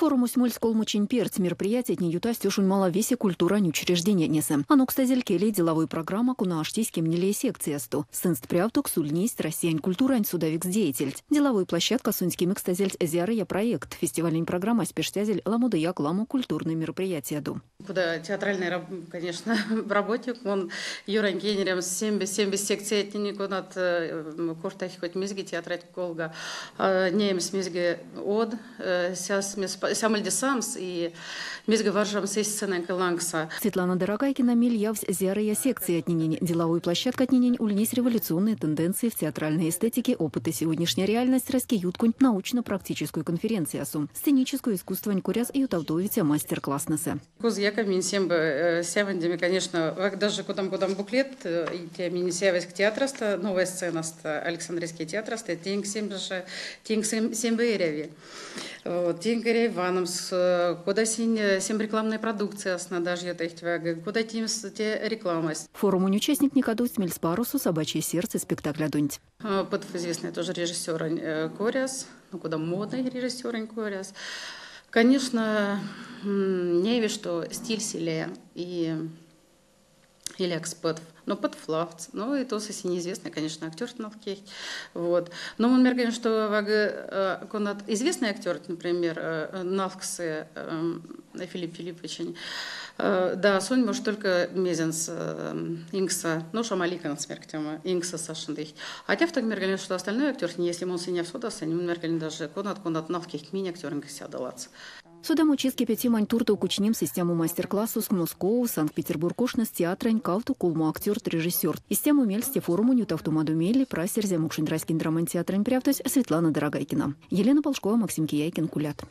Форумось мольсь колмо чинь перть. Мероприятиятне ютасть ошонь малав весе культурань учреждениятнесэ. Анокстазель келей деловой программа, кона аштесь кемнилее секциясто. Сынст прявтокс ульнесть Россиянь культурань содавикс деятельть. Деловой площадкасонть кемекстазельть зярыя проектт. Фестивалень программась пештязель ламодояк ламо культурной мероприятиядо. Кода театральный, конечно, работник, мон ёрань кенеремс сем секциятнень, конат кортасть хоть мезге театранть кувалга, неемс мезге од, сямольде самс и мезге варжамс эсь сценанть лангсо. Светлана Дорогайкина мель явсь зярыя секциятненень. Деловой площадкатненень ульнесть революционные тенденции в театральной эстетике, опыты сегодняшняя реальность раськеютконь научно-практической конференциясо. Сценической искусствань коряс ютавтовиця мастер-класстнэсэ. Козяка минь сявондеме, конечно, даже кодамо буклет, минь сявась театрасто, новая сценасто, Александрийский театрасто, тенк сембе эряви. Тенк эряви ваномс, кода сем рекламная продукциясь, даже кода теемс те рекламась. Форумонь участниктне кадовсть мельспаросо «Собачье сердце» спектаклядонть. Под известный тоже режиссер коряс, ну кода модный режиссер коряс. Конечно, не что стиль селе и или экспат, но подфлавц, ну и то совсем неизвестный, конечно, актер Навкей. Вот. Но он меркает, что известный актер, например, Навксы Филипп Филиппович, да, сон может только мезенс Инкса, ну шамалика смерть Инкса Сашиндых. А те в так меркали, что остальной актер, не если он синя всодаса, не меркали даже конат Навких мини актер Инкса далаться. Содамочис кепетемань туртов кучнемс истямо мастер-классос Москов, Санкт-Петербург ошнес театрань кавто колмо актёрт, режиссёрт. Истямо мельс те форумонь ютавтомадо мейле прась Эрзя-мокшонь раськень драмань театрань прявтось Светлана Дорогайкина. Елена Полшкова, Максим Кияйкин, Кулят.